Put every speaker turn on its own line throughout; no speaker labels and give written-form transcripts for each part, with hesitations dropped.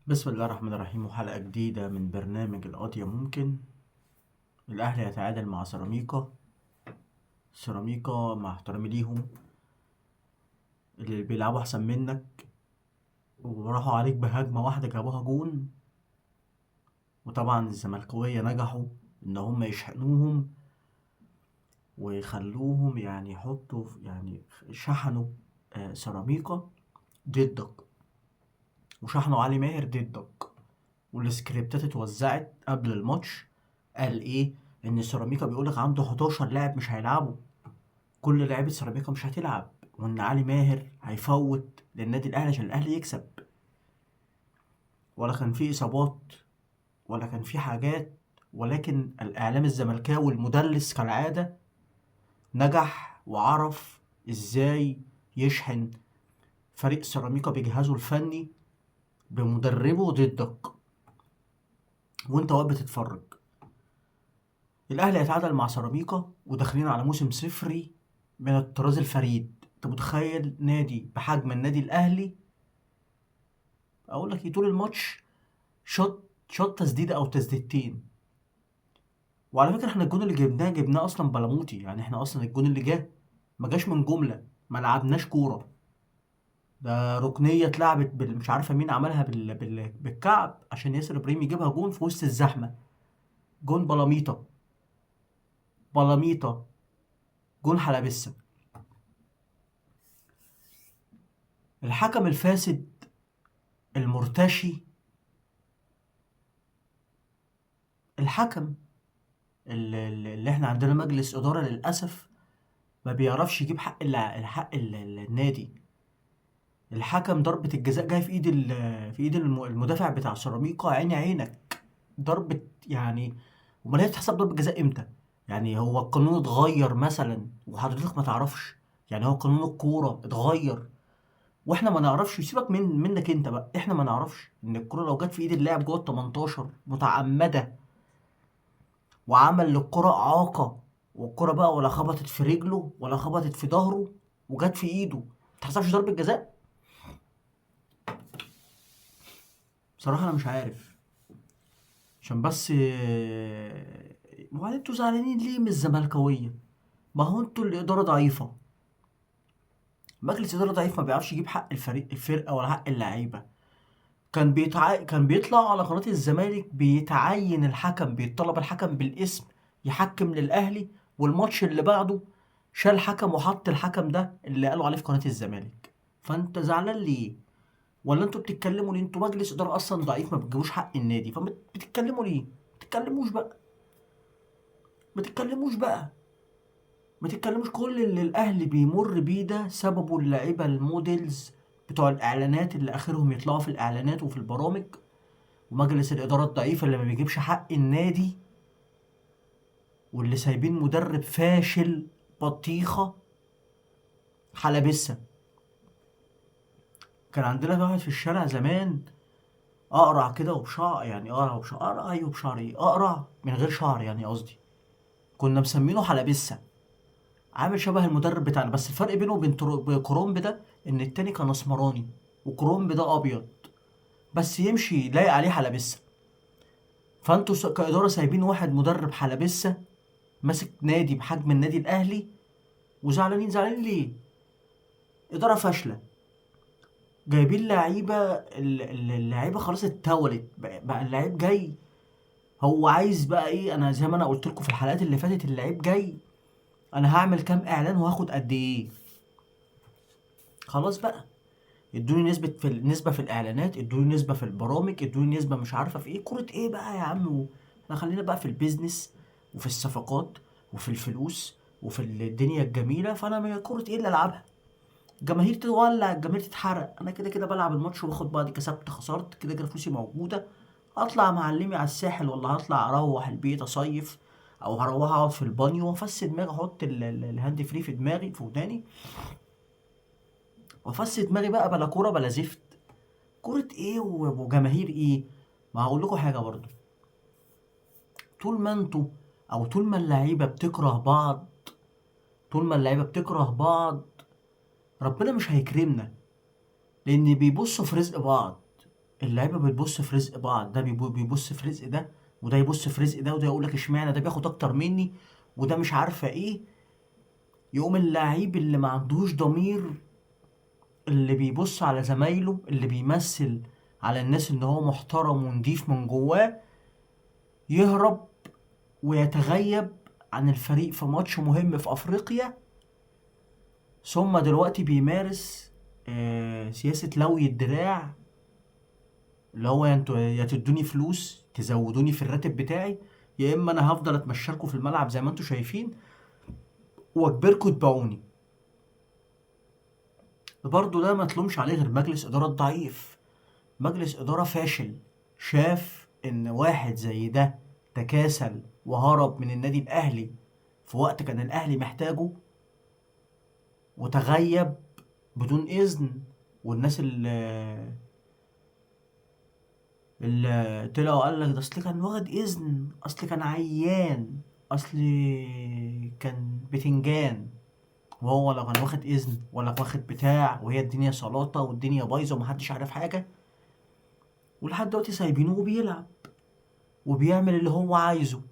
بسم الله الرحمن الرحيم، وحلقة جديدة من برنامج القضية. ممكن الأهلي يتعادل مع سيراميكا. سيراميكا مع احترامي ليهم اللي بيلعبوا أحسن منك، وراحوا عليك بهجمة واحدة جابوها جون. وطبعا الزملكاوية نجحوا إن هم يشحنوهم ويخلوهم يعني يحطوا يعني شحنوا سيراميكا ضدك، وشحنوا علي ماهر ضدك، والسكريبتات اتوزعت قبل الماتش. قال ايه؟ ان سيراميكا بيقولك عنده 11 لاعب مش هيلعبوا، كل لعيبة سيراميكا مش هتلعب، وان علي ماهر هيفوت للنادي الاهلي عشان الاهلي يكسب. ولا كان في اصابات ولا كان في حاجات، ولكن الاعلام الزملكاوي المدلس كالعادة نجح وعرف ازاي يشحن فريق سيراميكا بجهازه الفني بمدربه ضدك وانت واقف بتتفرج. الاهلي هيتعادل مع سيراميكا وداخلين على موسم صفري من الطراز الفريد. انت متخيل نادي بحجم النادي الاهلي، اقول لك طول الماتش شوط تسديده او تسديدتين. وعلى فكرة احنا الجون اللي جبناه جبناه اصلا بلاموتي، يعني احنا اصلا الجون اللي جه ما جاش من جملة، ما لعبناش كورة، ده ركنيه اتلعبت مش عارفه مين عملها بالكعب عشان ياسر ابراهيم يجيبها جون في وسط الزحمة. جون بلاميطه، بلاميطه، جون حلبسه. الحكم الفاسد المرتشي، الحكم اللي احنا عندنا مجلس ادارة للاسف ما بيعرفش يجيب حق الحق النادي. الحكم ضربة الجزاء جاية في ايد المدافع بتاع سيراميكا، عيني عينك ضربة، يعني امال هي بتتحسب ضربة جزاء امتى؟ يعني هو القانون اتغير مثلا وحضرتك ما تعرفش؟ يعني هو قانون الكورة اتغير واحنا ما نعرفش؟ سيبك منك انت بقى، احنا ما نعرفش ان الكورة لو جت في ايد اللاعب جوه ال 18 متعمدة وعمل للكرة اعاقة، والكرة بقى ولا خبطت في رجله ولا خبطت في ظهره وجت في ايده، ما تحسبش ضربة جزاء؟ بصراحة أنا مش عارف، عشان بس وبعدين انتوا زعلانين ليه من الزملكاوية؟ ما هو انتوا الإدارة ضعيفة، مجلس إدارة ضعيف ما بيعرفش يجيب حق الفريق الفرقة ولا حق اللعيبة. كان بيطلع على قناة الزمالك بيتعين الحكم، بيطلب الحكم بالاسم يحكم للأهلي، والماتش اللي بعده شال حكم وحط الحكم ده اللي قالوا عليه في قناة الزمالك. فانت زعلان ليه؟ ولا انتوا بتتكلموا ليه؟ انتوا مجلس ادارة اصلا ضعيف ما بتجيبوش حق النادي، فما بتتكلموا ليه؟ ما تتكلموش بقى، ما تتكلموش بقى، ما تتكلموش. كل اللي الاهلي بيمر بيه ده سببه اللعيبة ال models بتوع الاعلانات اللي اخرهم يطلعوا في الاعلانات وفي البرامج، ومجلس الادارة الضعيف اللي ما بيجيبش حق النادي، واللي سايبين مدرب فاشل بطيخه حلبسه. كان عندنا واحد في الشارع زمان اقرع كده وبشعر، يعني اقرع وبشعر، اقرع ايوه بشعر ايه، اقرع من غير شعر يعني قصدي، كنا مسمينه حلبسه، عامل شبه المدرب بتاعنا، بس الفرق بينه وبين كرومب ده ان التاني كان اسمراني وكرومب ده ابيض، بس يمشي لايق عليه حلبسه. فانتوا كإدارة سايبين واحد مدرب حلبسه ماسك نادي بحجم النادي الاهلي وزعلانين. زعلانين ليه؟ إدارة فاشلة، جايبين لعيبة اللعيبة خلاص اتولت، بقى اللعيب جاي هو عايز بقى ايه؟ انا زي ما انا قلت لكم في الحلقات اللي فاتت، اللعيب جاي انا هعمل كام اعلان وهاخد قد ايه، خلاص بقى ادوني نسبة في نسبة في الاعلانات، ادوني نسبة في البرامج، ادوني نسبة مش عارفة في ايه، كرة ايه بقى يا عم؟ احنا خلينا بقى في ال business وفي الصفقات وفي الفلوس وفي الدنيا الجميلة. فانا كرة ايه اللي العبها؟ الجماهير تولع، الجماهير تتحرق، انا كده كده بلعب الماتش وباخد بعضي، كسبت خسرت كده كده فلوسي موجودة، اطلع معلمي على الساحل ولا هطلع اروح البيت اصيف، او هروح اقعد في البانيو وافسد دماغي، احط ال hand free في دماغي في وداني وافسد دماغي بقى، بلا كورة بلا زفت. كورة ايه وجماهير ايه؟ ما هقول لكم حاجة برضو، طول ما انتوا او طول ما اللعيبة بتكره بعض، طول ما اللعيبة بتكره بعض ربنا مش هيكرمنا، لان بيبصوا في رزق بعض. اللعيبة بتبص في رزق بعض، ده بيبص في رزق ده، وده يبص في رزق ده، وده يقول لك اشمعنى ده بياخد اكتر مني، وده مش عارفه ايه. يقوم اللعيب اللي ما عندهوش ضمير، اللي بيبص على زمايله، اللي بيمثل على الناس ان هو محترم ونضيف من جواه، يهرب ويتغيب عن الفريق في ماتش مهم في افريقيا. ثم دلوقتي بيمارس سياسة لوي الدراع، اللي هو يا انتوا يا تدوني فلوس تزودوني في الراتب بتاعي، يا اما انا هفضل اتمشى لكم في الملعب زي ما انتوا شايفين واجبركم تبيعوني. برضه ده ما تلومش عليه غير مجلس ادارة ضعيف، مجلس ادارة فاشل، شاف ان واحد زي ده تكاسل وهرب من النادي الاهلي في وقت كان الاهلي محتاجه، وتغيب بدون اذن، والناس اللي طلعوا قال لك ده اصل كان واخد اذن، اصل كان عيان، اصل كان بتنجان، وهو لا كان واخد اذن ولا واخد بتاع، وهي الدنيا سلاطه والدنيا بايظة ومحدش عارف حاجة، ولحد دلوقتي سايبينه وبيلعب وبيعمل اللي هو عايزه،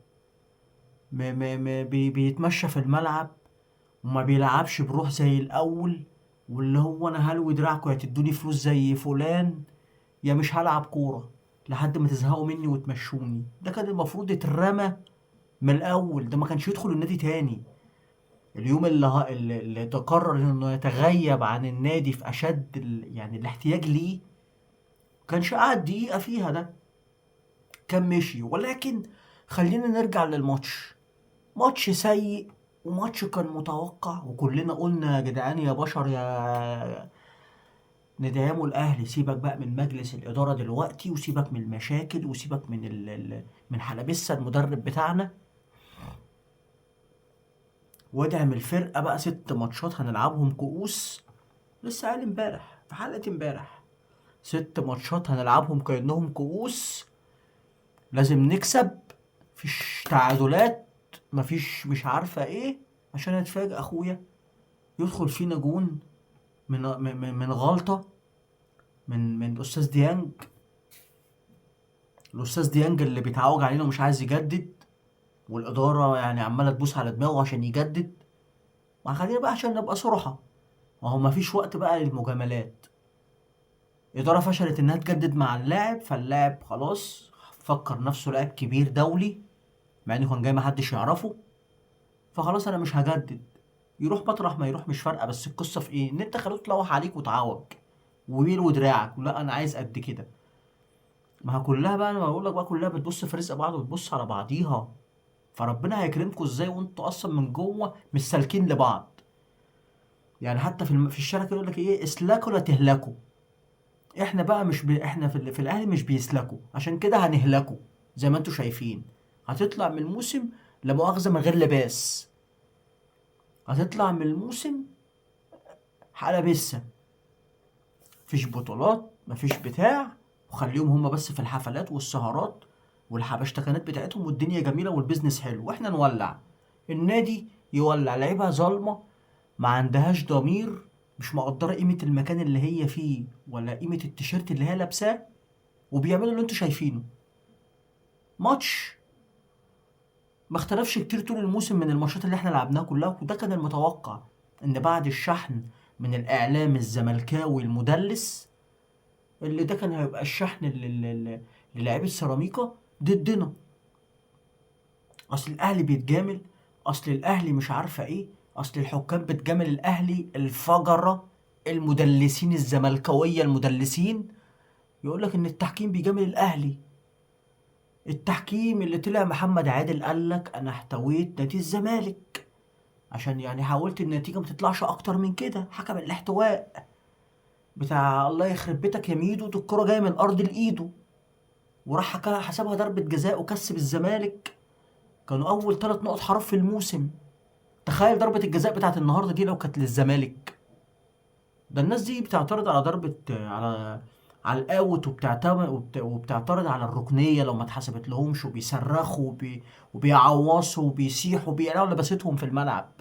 ما ما ما بي بيتمشى في الملعب وما بيلعبش بروح زي الاول، واللي هو انا هلوي دراعكم يا تدوني فلوس زي فلان يا مش هلعب كورة لحد ما تزهقوا مني وتمشوني. ده كان المفروض يترمى من الاول، ده ما كانش يدخل النادي تاني. اليوم اللي تقرر انه يتغيب عن النادي في اشد يعني الاحتياج ليه، ما كانش قعد دقيقة فيها، ده كان مشي. ولكن خلينا نرجع للماتش. ماتش سيء وماتش كان متوقع، وكلنا قلنا يا جدعان يا بشر يا ندعموا الاهلي، سيبك بقى من مجلس الادارة دلوقتي، وسيبك من المشاكل، وسيبك من من حلبسه المدرب بتاعنا، وادعم الفرقة بقى. 6 ماتشات هنلعبهم كؤوس، لسه قال امبارح في حلقة امبارح، 6 ماتشات هنلعبهم كانهم كؤوس، لازم نكسب، مفيش تعادلات، مفيش مش عارفه ايه، عشان اتفاجئ اخويا يدخل فينا جون من غلطه من الاستاذ ديانج. الاستاذ ديانج اللي بيتعوج علينا ومش عايز يجدد، والادارة عماله تبوس على دماغه عشان يجدد. وخلينا بقى عشان نبقى صراحة، ما هو مفيش وقت بقى للمجاملات. ادارة فشلت انها تجدد مع اللاعب، فاللاعب خلاص فكر نفسه لاعب كبير دولي، مع انه كان جاي محدش يعرفه، فخلاص انا مش هجدد، يروح مطرح ما يروح مش فارقه. بس القصة في ايه؟ ان انت خلوه تلوح عليك وتعوج وميل ودراعك، ولا انا عايز قد كده. ما هي كلها بقى، انا بقول لك بقى كلها بتبص في رزق بعض وبتبص على بعضيها، فربنا هيكرمكم ازاي وانتوا اصلا من جوه مش سالكين لبعض؟ حتى في الشارع كده يقول لك ايه، اسلكوا لا تهلكوا. احنا بقى مش احنا في الاهلي مش بيسلكوا، عشان كده هنهلكوا زي ما انتوا شايفين. هتطلع من الموسم لا مؤاخذة من غير لباس، هتطلع من الموسم حلقة بسه، مفيش بطولات، مفيش بتاع، وخليهم هما بس في الحفلات والسهرات والحبشتكنات بتاعتهم، والدنيا جميلة والبيزنس حلو، واحنا نولع النادي يولع. لعيبة ظالمه ما عندهاش ضمير، مش مقدره قيمة المكان اللي هي فيه ولا قيمة التيشيرت اللي هي لابساه، وبيعملوا اللي انتوا شايفينه. ماتش ما اختلفش كتير طول الموسم من الماتشات اللي احنا لعبناها كلها، وده كان المتوقع، ان بعد الشحن من الاعلام الزملكاوي المدلس، اللي ده كان هيبقى الشحن للاعيبه السيراميكا ضدنا. اصل الاهلي بيتجامل، اصل الاهلي مش عارفه ايه، اصل الحكام بتجامل الاهلي، الفجرة المدلسين الزملكاويه المدلسين يقول لك ان التحكيم بيجامل الاهلي. التحكيم اللي طلع محمد عادل قال لك انا احتويت نادي الزمالك عشان حاولت النتيجة ما تطلعش اكتر من كده، حكم الاحتواء بتاع الله يخرب بيتك يا ميدو، دي الكرة جاية من الارض لايده، وراح حسبها ضربة جزاء وكسب الزمالك. كانوا اول 3 نقط حرف في الموسم. تخيل ضربة الجزاء بتاعت النهارده دي لو كانت للزمالك. ده الناس دي بتعترض على ضربة، على الاوت، وبتعترض على الركنية لو ما اتحسبت لهمش، وبيصرخوا وبيعوصوا وبيسيحوا وبيقلعوا لبستهم في الملعب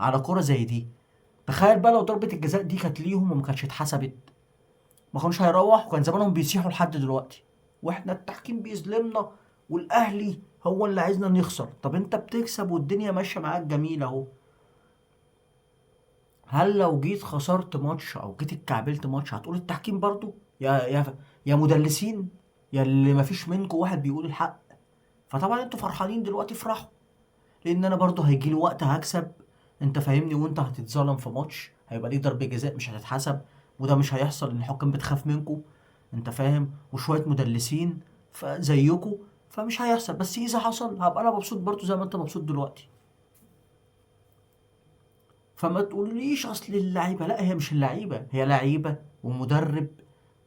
على كرة زي دي. تخيل بقى لو ضربة الجزاء دي كانت ليهم وما كانتش اتحسبت. ما كانوش هيروحوا، كان زمانهم بيسيحوا لحد دلوقتي، واحنا التحكيم بيظلمنا والاهلي هو اللي عايزنا نخسر. طب انت بتكسب والدنيا ماشية معاك جميلة اهو، هل لو جيت خسرت ماتش او جيت اتكعبلت ماتش هتقول التحكيم برضو؟ يا مدلسين، يا اللي مفيش منكم واحد بيقول الحق. فطبعا انتوا فرحانين دلوقتي، افرحوا، لان انا برضو هيجي لي وقت هكسب، انت فاهمني، وانت هتتظلم في ماتش هيبقى ليك ضربة جزاء مش هتتحسب، وده مش هيحصل لان الحكام بتخاف منكم، انت فاهم، وشوية مدلسين فزيكم، فمش هيحصل. بس اذا حصل هبقى انا مبسوط برضو زي ما انت مبسوط دلوقتي. فما تقوليش اصل اللعيبة، لا هي مش اللعيبة، هي لعيبة ومدرب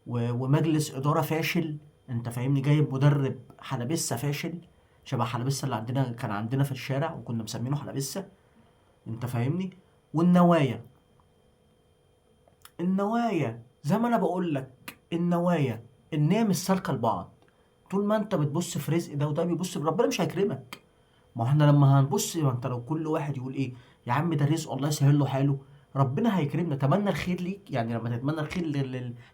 ومجلس ادارة فاشل، انت فاهمني، جايب مدرب حلبسه فاشل شبه حلبسه اللي عندنا، كان عندنا في الشارع وكنا مسمينه حلبسه، انت فاهمني. والنوايا، النوايا زي ما انا بقول لك، النوايا النية مش سالكة لبعض. طول ما انت بتبص في رزق ده وده بيبص، ربنا مش هيكرمك. ما احنا لما هنبص، ما انت لو كل واحد يقول ايه يا عم ده رزق الله يسهل له حاله، ربنا هيكرمنا. تمنى الخير ليك، يعني لما تتمنى الخير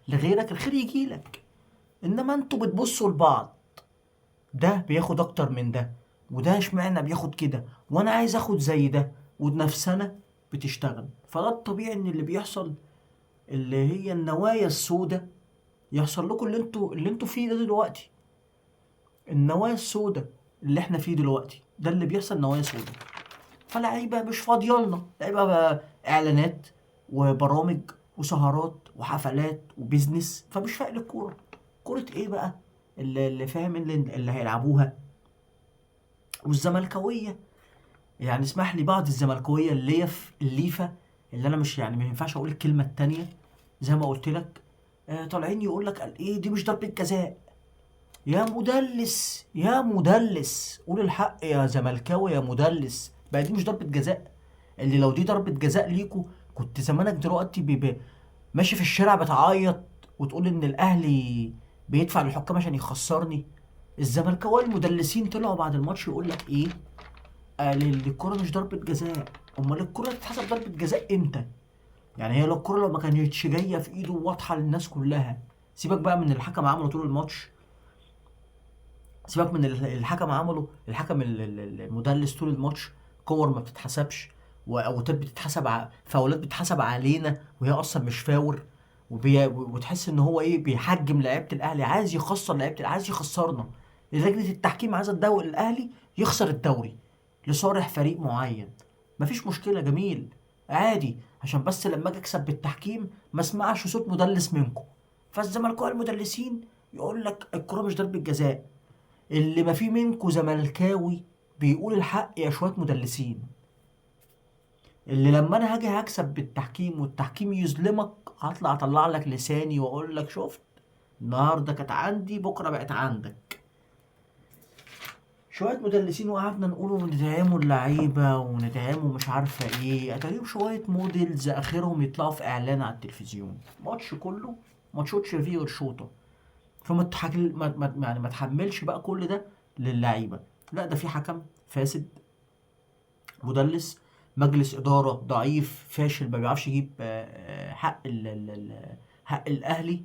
لغيرك الخير يجي لك. انما انتوا بتبصوا لبعض، ده بياخد اكتر من ده، وده اشمعنى بياخد كده، وانا عايز اخد زي ده، ونفسنا بتشتغل. فده الطبيعي ان اللي بيحصل اللي هي النوايا السوداء يحصل لكم اللي انتوا فيه ده دلوقتي. النوايا السوداء اللي احنا فيه دلوقتي ده اللي بيحصل، نوايا سوداء. فلعيبه مش فاضية لنا، لعيبة بقى اعلانات وبرامج وسهرات وحفلات وبيزنس، فمش فايق للكورة. كورة ايه بقى اللي فاهم اللي هيلعبوها؟ والزملكاويه يعني اسمح لي، بعض الزملكاويه اللي هي في الليفه، اللي انا مش يعني ما ينفعش اقول الكلمة التانية زي ما قلت لك، طالعين يقول لك قال ايه دي مش ضربه جزاء. يا مدلس، يا مدلس، قول الحق يا زملكاوي يا مدلس، بقى دي مش ضربة جزاء؟ اللي لو دي ضربة جزاء ليكو كنت زمانك دلوقتي ماشي في الشارع بتعيط وتقول ان الاهلي بيدفع للحكام عشان يخسرني. الزملكاويه المدلسين طلعوا بعد الماتش يقول لك ايه؟ قال الكرة مش ضربة جزاء. امال الكرة تتحسب ضربة جزاء امتى؟ يعني هي لو الكرة لو ما كانتش جاية في ايده واضحة للناس كلها، سيبك بقى من الحكم عمله طول الماتش، سيبك من الحكم عمله، الحكم المدلس طول الماتش، كور ما بتتحسبش، واوتات بتتحسب، فاولات بتتحسب علينا وهي اصلا مش فاور، وتحس ان هو ايه بيحجم لعيبة الاهلي، عايز يخسر لعيبة الاهلي، عايز يخسرنا. لجنة التحكيم عايزه الدوري الاهلي يخسر الدوري لصالح فريق معين، مفيش مشكلة، جميل عادي، عشان بس لما اجي اكسب بالتحكيم ما اسمعش صوت مدلس منكم. فالزملكاويه المدلسين يقول لك الكره مش ضربه جزاء. اللي ما فيه منكو زملكاوي بيقول الحق يا شوية مدلسين، اللي لما انا هاجي هكسب بالتحكيم والتحكيم يظلمك هطلع اطلع لك لساني واقول لك شفت النهارده كانت عندي بكره بقت عندك. شوية مدلسين وقعدنا نقولوا ندعموا اللعيبة وندعموا مش عارفه ايه، اتاريهم شوية models اخرهم يطلعوا في اعلان على التلفزيون، ماتش كله ما تشوتش فيه غير شوطه. فما تحكل ما ما يعني ما تحملش بقى كل ده للعيبة، لا ده في حكم فاسد مدلس، مجلس ادارة ضعيف فاشل ما بيعرفش يجيب حق حق الاهلي،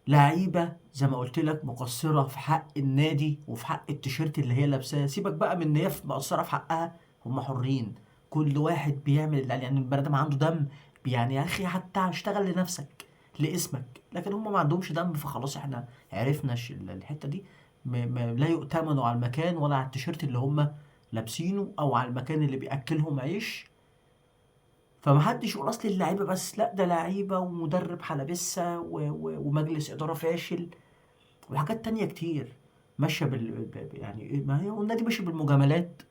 لعيبة زي ما قلت لك مقصرة في حق النادي وفي حق التيشيرت اللي هي لابساه. سيبك بقى من ان هي مقصرة في حقها، هم حرين، كل واحد بيعمل اللي عليه، يعني البني ادم عنده دم، يعني يا اخي حتى اشتغل لنفسك لاسمك، لكن هم ما عندهمش دم. فخلاص احنا عرفنا الحتة دي، لا يؤتمنوا على المكان ولا على التيشيرت اللي هم لابسينه او على المكان اللي بياكلهم عيش. فمحدش يقول اصل اللعيبة بس، لا ده لعيبة ومدرب حلبسه ومجلس ادارة فاشل وحاجات تانية كتير ماشية بال يعني إيه، ما هي والنادي ماشي بالمجاملات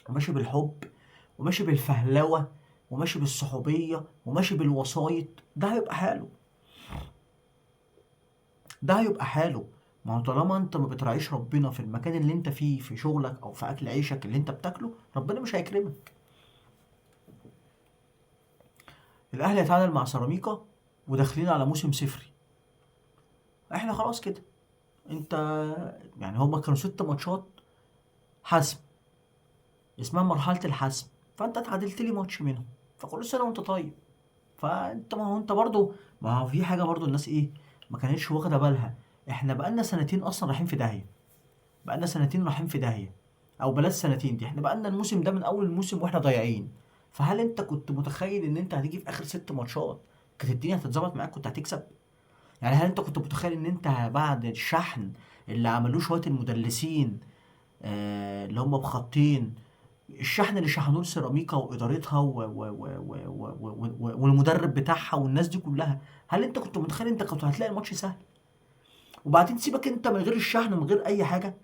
وماشي بالحب وماشي بالفهلوه وماشي بالصحوبيه وماشي بالوسايط. ده هيبقى حاله، ده هيبقى حاله. ما هو طالما انت ما بتراعيش ربنا في المكان اللي انت فيه في شغلك او في اكل عيشك اللي انت بتاكله، ربنا مش هيكرمك. الاهلي هيتعادل مع سيراميكا وداخلين على موسم صفري، احنا خلاص كده. انت يعني هما كانوا 6 ماتشات حسم، اسمها مرحلة الحسم، فانت اتعادلت لي ماتش منهم، فكل سنة وانت طيب. فانت ما هو انت برضو ما هو في حاجة برضو الناس ايه ما كانتش واخده بالها. احنا بقالنا سنتين اصلا رايحين في داهيه، بقالنا سنتين رايحين في داهيه، او بلاش سنتين دي، احنا بقالنا الموسم ده من اول الموسم واحنا ضايعين. فهل انت كنت متخيل ان انت هتيجي في اخر 6 ماتشات كانت الدنيا هتتظبط معاك كنت هتكسب؟ يعني هل انت كنت متخيل ان انت بعد الشحن اللي عملوه شوية المدلسين، اللي هم بخطين، الشحن اللي شحنوه لسيراميكا وادارتها و و و و و و و والمدرب بتاعها والناس دي كلها، هل انت كنت متخيل انت كنت هتلاقي الماتش سهل؟ وبعدين سيبك انت من غير الشحن ومن غير اي حاجة،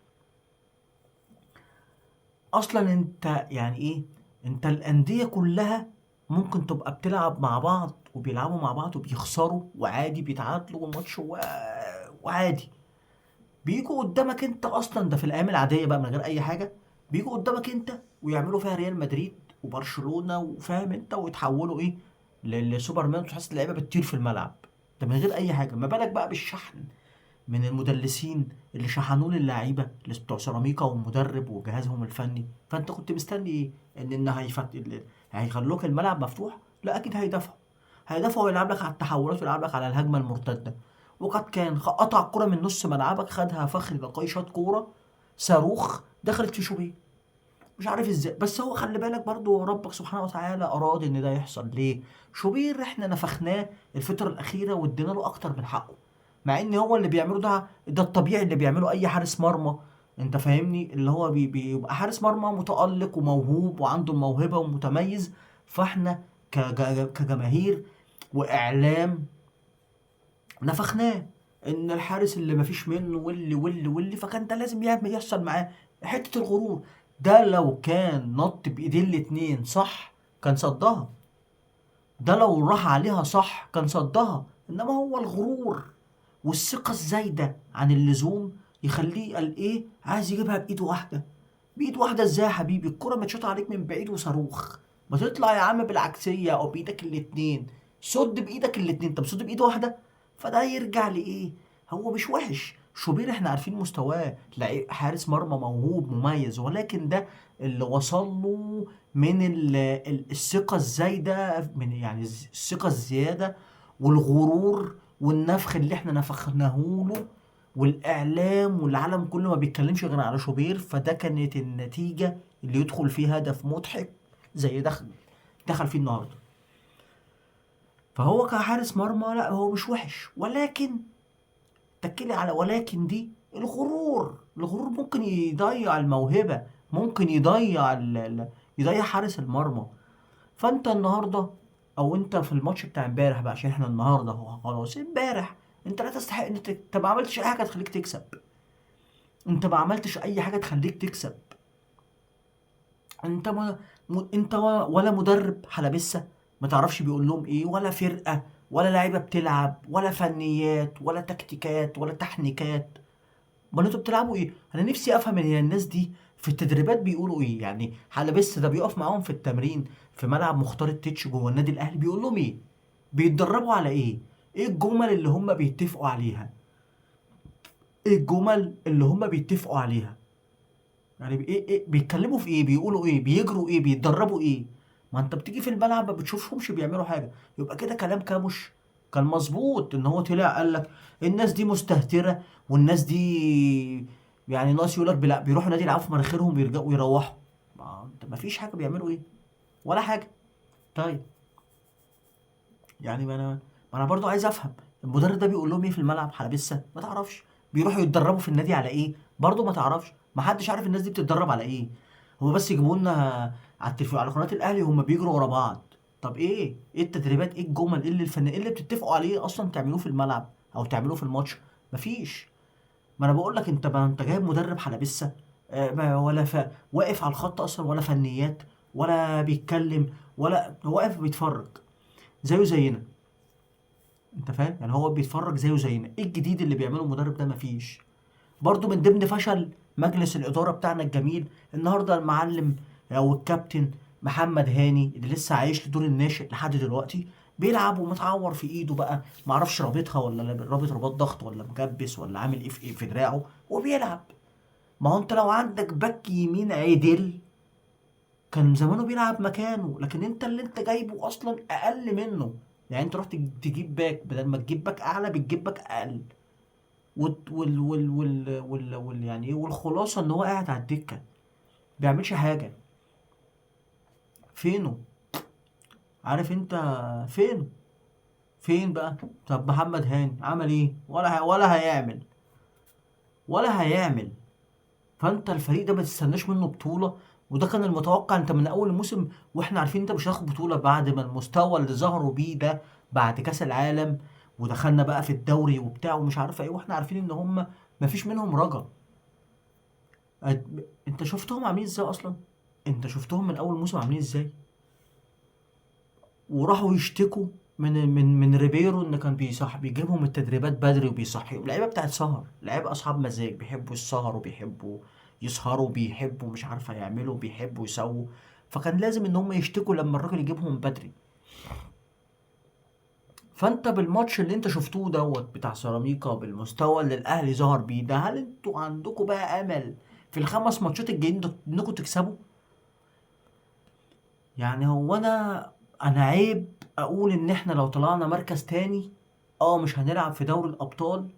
اصلا انت يعني ايه، انت الاندية كلها ممكن تبقى بتلعب مع بعض وبيلعبوا مع بعض وبيخسروا وعادي، بيتعادلوا والماتش وعادي، بيجوا قدامك انت اصلا، ده في الايام العادية بقى من غير اي حاجة، بيجوا قدامك انت ويعملوا فيها ريال مدريد وبرشلونة وفاهم انت، ويتحولوا ايه لسوبرمان، وتحس اللعيبة بتطير في الملعب، ده من غير اي حاجة. ما بالك بقى بالشحن من المدلسين اللي شحنوه للعيبة اللي بتوع سيراميكا والمدرب وجهازهم الفني؟ فانت كنت مستني ايه؟ ان هيخلوك الملعب مفتوح؟ لا اكيد هيدافعوا، هيدافعوا ويلعب لك على التحولات ويلعب لك على الهجمة المرتده. وقد كان، قطع الكره من نص ملعبك، خدها فخري لقاي، شاط كورة صاروخ دخلت في شوبير، مش عارف ازاي. بس هو خلي بالك برضو ربك سبحانه وتعالى اراد ان ده يحصل. ليه؟ شوبير احنا نفخناه الفترة الاخيرة وادينا له اكتر من حقه، مع ان هو اللي بيعمله ده الطبيعي اللي بيعمله اي حارس مرمى، انت فاهمني، اللي هو بيبقى حارس مرمى متألق وموهوب وعنده الموهبة ومتميز. فاحنا كجماهير واعلام نفخناه ان الحارس اللي مفيش منه واللي واللي واللي، فكان ده لازم يعمل يحصل معاه حتة الغرور ده. لو كان نط بايدين الاتنين صح كان صدها، ده لو راح عليها صح كان صدها، انما هو الغرور والثقة الزايدة عن اللزوم يخليه قال ايه عايز يجيبها بايد واحدة. بايد واحدة ازاي يا حبيبي؟ الكره متشوط عليك من بعيد وصاروخ، ما تطلع يا عم بالعكسيه او بايدك الاتنين، صد بايدك الاتنين، طب صد بايد واحدة. فده يرجع لايه؟ هو مش وحش شوبير، احنا عارفين مستواه، لعيب حارس مرمى موهوب مميز، ولكن ده اللي وصل له من الثقة الزايدة، من يعني الثقة الزيادة والغرور والنفخ اللي احنا نفخناه له، والإعلام والعالم كله ما بيتكلمش غير على شوبير. فده كانت النتيجة اللي يدخل فيه هدف مضحك زي دخل فيه النهارده. فهو كحارس مرمى لا هو مش وحش، ولكن تكلي على ولكن دي الغرور، الغرور ممكن يضيع الموهبة، ممكن يضيع يضيع حارس المرمى. فانت النهارده او انت في الماتش بتاع امبارح بقى، عشان احنا النهارده هو خلاص امبارح، انت لا تستحق ان انت ما عملتش اي حاجة تخليك تكسب، انت ما عملتش اي حاجة تخليك تكسب. انت ما انت ولا مدرب حلبسه ما تعرفش بيقول لهم ايه، ولا فرقه، ولا لعيبة بتلعب، ولا فنيات، ولا تكتيكات، ولا تحنيكات. امال انتوا بتلعبوا ايه؟ انا نفسي افهم ان الناس دي في التدريبات بيقولوا ايه. يعني حلبسه ده بيقف معاهم في التمرين في ملعب مختار التتش جوه النادي الاهلي بيقول لهم ايه؟ بيتدربوا على ايه؟ ايه الجمل اللي هم بيتفقوا عليها؟ ايه الجمل اللي هم بيتفقوا عليها؟ يعني ايه بيتكلموا في ايه؟ بيقولوا ايه؟ بيجروا ايه؟ بيتدربوا ايه؟ ما انت بتيجي في الملعب ما بتشوفهمش بيعملوا حاجة. يبقى كده كلام كاموش كان مظبوط، ان هو طلع قال لك الناس دي مستهتره، والناس دي يعني ناس يقول لك لا بيروحوا نادي يلعبوا في مناخيرهم ويرجعوا ويروحوا. ما انت ما فيش حاجة، بيعملوا ايه؟ ولا حاجة. طيب يعني ما انا برضو عايز افهم المدرب ده بيقول لهم ايه في الملعب حلبسه؟ ما تعرفش. بيروحوا يتدربوا في النادي على ايه؟ برضو ما تعرفش. ما حدش عارف الناس دي بتتدرب على ايه. هو بس يجيبوا لنا على التلفزيون على قناة الاهلي هم بيجروا ورا بعض. طب ايه؟ ايه التدريبات؟ ايه الجمل؟ ايه اللي الفن؟ ايه اللي بتتفقوا عليه اصلا تعملوه في الملعب او تعملوه في الماتش؟ مفيش. ما انا بقول لك انت، ما انت جايب مدرب حلبسه، ما ولا واقف على الخط اصلا، ولا فنيات، ولا بيتكلم، ولا هو واقف بيتفرج زيه زينا. انت فاهم؟ يعني هو بيتفرج زيه زينا. ايه الجديد اللي بيعمله المدرب ده؟ مفيش. برضو من ضمن فشل مجلس الإدارة بتاعنا الجميل النهارده المعلم أو الكابتن محمد هاني اللي لسه عايش لدور الناشئ لحد دلوقتي، بيلعب ومتعور في ايده بقى، معرفش رابطها ولا رابط رباط ضغط ولا مجبس ولا عامل ايه في ايه في دراعه وبيلعب. ما هو انت لو عندك باك يمين عدل كان زمانه بيلعب مكانه، لكن انت اللي انت جايبه اصلا اقل منه. يعني انت رحت تجيب back، بدل ما تجيب back اعلى بتجيب back اقل. وال وال وال وال, وال, وال يعني ايه، والخلاصة ان هو قاعد على الدكة بيعملش حاجة. فينه؟ عارف انت فين؟ فين بقى؟ طب محمد هاني عمل ايه؟ ولا هيعمل، ولا هيعمل. فانت الفريق ده ما تستناش منه بطوله، وده كان المتوقع. انت من اول الموسم واحنا عارفين انت مش هتاخد بطوله بعد ما المستوى اللي ظهروا بيه ده بعد كاس العالم، ودخلنا بقى في الدوري وبتاع ومش عارفه ايه، واحنا عارفين ان هم ما فيش منهم رجا. انت شفتهم عاملين ازاي اصلا؟ انت شفتهم من اول موسم عاملين ازاي؟ وراحوا يشتكوا من ريبيرو ان كان بيصح بيجيبهم التدريبات بدري وبيصحيهم. لعيبة بتاعت سهر، لعيبة اصحاب مزاج، بيحبوا السهر وبيحبوا يسهروا، بيحبوا مش عارفه يعملوا، بيحبوا يسووا، فكان لازم ان هم يشتكوا لما الراجل يجيبهم بدري. فانت بالماتش اللي انت شفتوه دوت بتاع سيراميكا، بالمستوى اللي الاهلي ظهر بيه ده، هل انتوا عندكم بقى امل في الخمس ماتشات الجايين انكم تكسبوا؟ يعني هو انا عيب اقول ان احنا لو طلعنا مركز تاني مش هنلعب في دوري الابطال،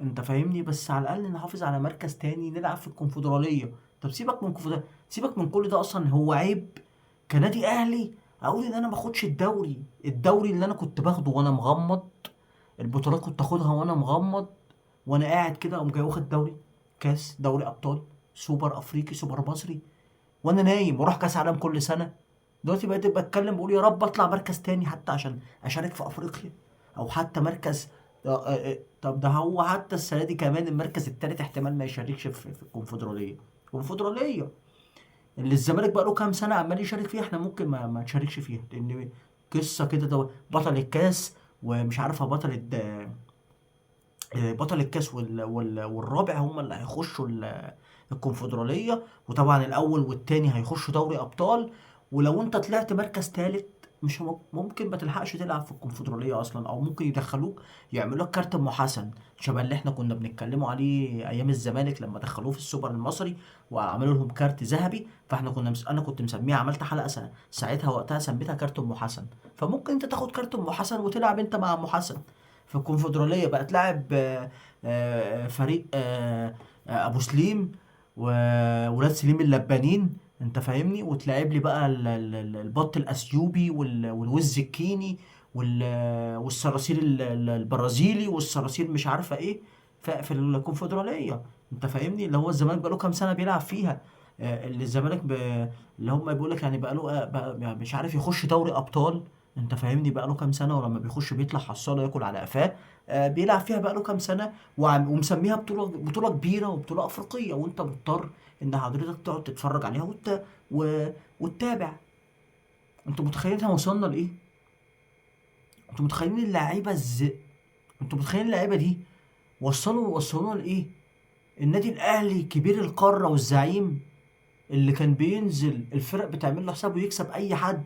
انت فاهمني، بس على الاقل نحافظ على مركز تاني، نلعب في الكونفدراليه. طب سيبك من الكونفدراليه، سيبك من كل ده، اصلا هو عيب كنادي اهلي اقول ان انا ما اخدش الدوري، الدوري اللي انا كنت باخده وانا مغمض، البطولات كنت اخدها وانا مغمض، وانا قاعد كده اقوم جاي واخد دوري، كاس، دوري ابطال، سوبر افريقي، سوبر مصري، وانا نايم، واروح كاس عالم كل سنة. دلوقتي بقيت بتكلم بقول يا رب اطلع مركز تاني حتى عشان اشارك في افريقيا، او حتى مركز. طب ده هو حتى السنة دي كمان المركز التالت احتمال ما يشاركش في الكونفدراليه. الكونفدراليه اللي الزمالك بقى له كام سنة عمال يشارك فيها، احنا ممكن ما نشاركش فيها، لان قصة كده، ده بطل الكاس ومش عارفه بطل الكاس والرابع هم اللي هيخشوا الكونفدراليه، وطبعا الاول والتاني هيخشوا دوري ابطال. ولو انت طلعت مركز تالت مش ممكن ما تلحقش تلعب في الكونفدراليه اصلا، او ممكن يدخلوك يعملوا لك كارت ام حسن شبه اللي احنا كنا بنتكلموا عليه ايام الزمالك لما دخلوه في السوبر المصري وعملوا لهم كارت ذهبي. فاحنا كنا انا كنت مسميها، عملت حلقة ساعتها وقتها سميتها كارت ام حسن. فممكن انت تاخد كارت ام حسن وتلعب انت مع ام حسن في الكونفدراليه بقى، تلعب فريق ابو سليم وولاد سليم اللبانين، انت فاهمني، وتلعب لي بقى البط الاثيوبي والوز الكيني والصراصير البرازيلي والصراصير مش عارفه ايه في الكونفدراليه، انت فاهمني، اللي هو الزمالك بقاله كام سنة بيلعب فيها. اللي الزمالك اللي هم بيقول لك يعني بقاله، بقى يعني مش عارف يخش دوري ابطال، انت فاهمني، بقاله كام سنة، ولما بيخش بيطلع حصاله ياكل على قفاه. بيلعب فيها بقاله كام سنة، ومسميها بطوله كبيرة وبطولة افريقية، وانت مضطر ان حضرتك تقعد تتفرج عليها وتتابع. انتوا متخيلين احنا وصلنا لايه؟ انتوا متخيلين اللعيبة انتوا متخيلين اللعيبة دي وصلونا لايه؟ النادي الاهلي كبير القارة والزعيم اللي كان بينزل الفرق بتعمل له حساب ويكسب اي حد،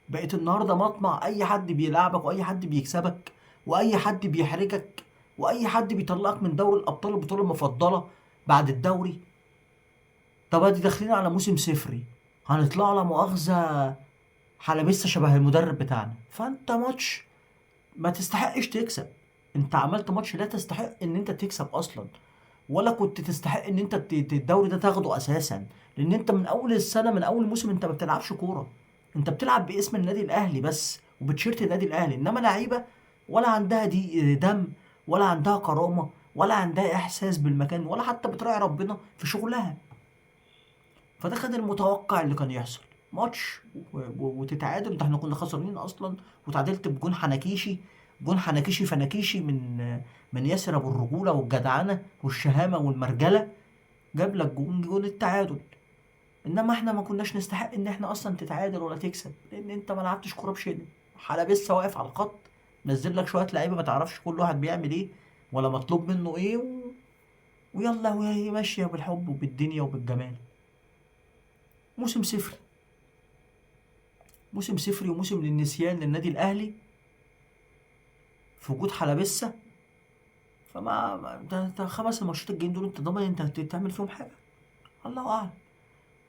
بقيت النهارده مطمع اي حد بيلعبك واي حد بيكسبك واي حد بيحرجك واي حد بيطلعك من دوري الابطال، البطولة المفضلة بعد الدوري. طب ادي داخلين على موسم صفري، هنطلع على مؤاخذة حلبسه شبه المدرب بتاعنا. فانت ماتش ما تستحقش تكسب، انت عملت ماتش لا تستحق ان انت تكسب اصلا، ولا كنت تستحق ان انت الدوري ده تاخده اساسا، لان انت من اول السنة من اول موسم انت ما بتلعبش كورة، انت بتلعب باسم النادي الاهلي بس وبتشيرت النادي الاهلي، انما لعيبة ولا عندها دي دم ولا عندها كرامة ولا عندها احساس بالمكان ولا حتى بتراعي ربنا في شغلها. فده كان المتوقع اللي كان يحصل، ماتش وتتعادل. ده احنا كنا خسرانين اصلا وتعادلت بجون حنكيشي، جون حنكيشي فنكيشي من ياسر ابو الرجولة والجدعنه والشهامه والمرجله، جاب لك جون التعادل. انما احنا ما كناش نستحق ان احنا اصلا تتعادل ولا تكسب، لان انت ما لعبتش كورة بشده، حلبسه واقف على الخط، نزل لك شوية لعيبة ما تعرفش كل واحد بيعمل ايه ولا مطلوب منه ايه ويلا وهي ماشية بالحب وبالدنيا وبالجمال. موسم صفري، موسم صفري وموسم للنسيان للنادي الاهلي في وجود حلبسه. فما ده 5 الماتشات الجايين دول انت ضامن انت هتعمل فيهم حاجة؟ الله اعلم.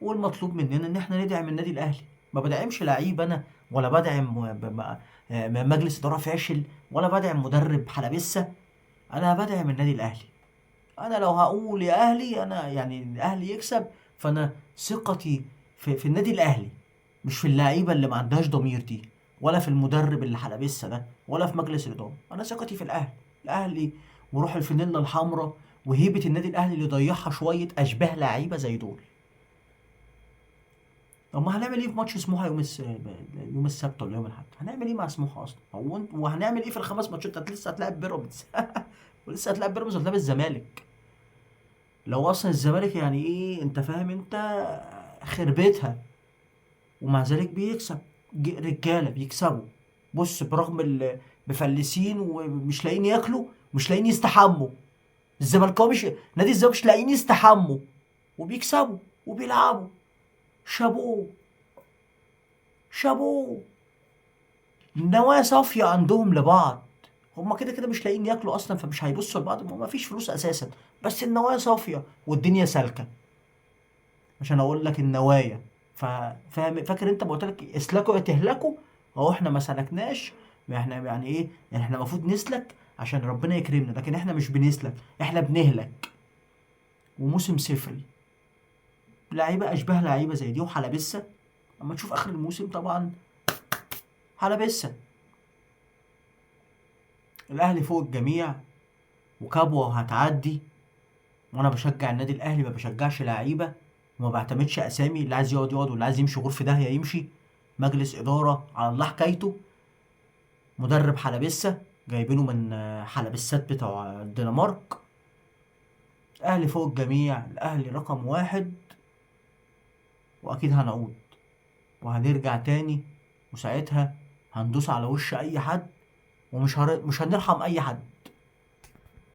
والمطلوب مننا ان احنا ندعم النادي الاهلي، ما بدعمش لعيب انا ولا بدعم مجلس ادارة فاشل، ولا بدعم مدرب حلبسه. انا بدعم النادي الاهلي. انا لو هقول يا اهلي، انا يعني الاهلي يكسب، فانا ثقتي في النادي الاهلي، مش في اللعيبة اللي ما عندهاش ضمير دي، ولا في المدرب اللي حلبسه ده، ولا في مجلس الادارة. انا ثقتي في الاهلي، الاهلي وروح الفانيلا الحمراء وهيبة النادي الاهلي اللي ضيعها شوية اشباه لعيبة زي دول. طب ما هنعمل ايه في ماتش سموحه يوم السبت ولا يوم الاحد؟ هنعمل ايه مع سموحه اصلا؟ هو انت وهنعمل ايه في الخمس ماتشات؟ انت لسه هتلاعب بيراميدز ولسه هتلاعب بيراميدز وهتلاعب الزمالك. لو اصلا الزمالك يعني ايه، انت فاهم، انت خربتها، ومع ذلك بيكسب. رجاله بيكسبوا. بص، برغم مفلسين ومش لاقيين ياكلوا، مش لاقيين يستحموا، الزمالكاوي مش نادي الزمالك مش لاقيين يستحموا، وبيكسبوا وبيلعبوا. شابوه شابوه، النوايا صافية عندهم لبعض. هما كده كده مش لاقيين ياكلوا اصلا، فمش هيبصوا لبعض، ما فيش فلوس اساسا، بس النوايا صافية والدنيا سالكة. عشان اقول لك النوايا، فاهم؟ فاكر انت ما قلت لك اسلكوا يا تهلكوا؟ اهو احنا ما سلكناش. احنا يعني ايه؟ يعني احنا المفروض نسلك عشان ربنا يكرمنا، لكن احنا مش بنسلك، احنا بنهلك. وموسم صفري، لعيبة اشباه لعيبة زي دي وحلبسه. اما تشوف اخر الموسم طبعا حلبسه. الاهلي فوق الجميع، وكبوه هتعدي. وانا بشجع النادي الاهلي، ما بشجعش لعيبة وما بعتمدش اسامي. اللي عايز يقعد يقعد، واللي عايز يمشي غرفة داهية يمشي. مجلس ادارة على الله حكايته، مدرب حلبسه جايبينه من حلبسات بتوع الدنمارك. الاهلي فوق الجميع، الاهلي رقم 1، واكيد هنعود وهنرجع تاني، وساعتها هندوس على وش اي حد، ومش مش هنرحم اي حد.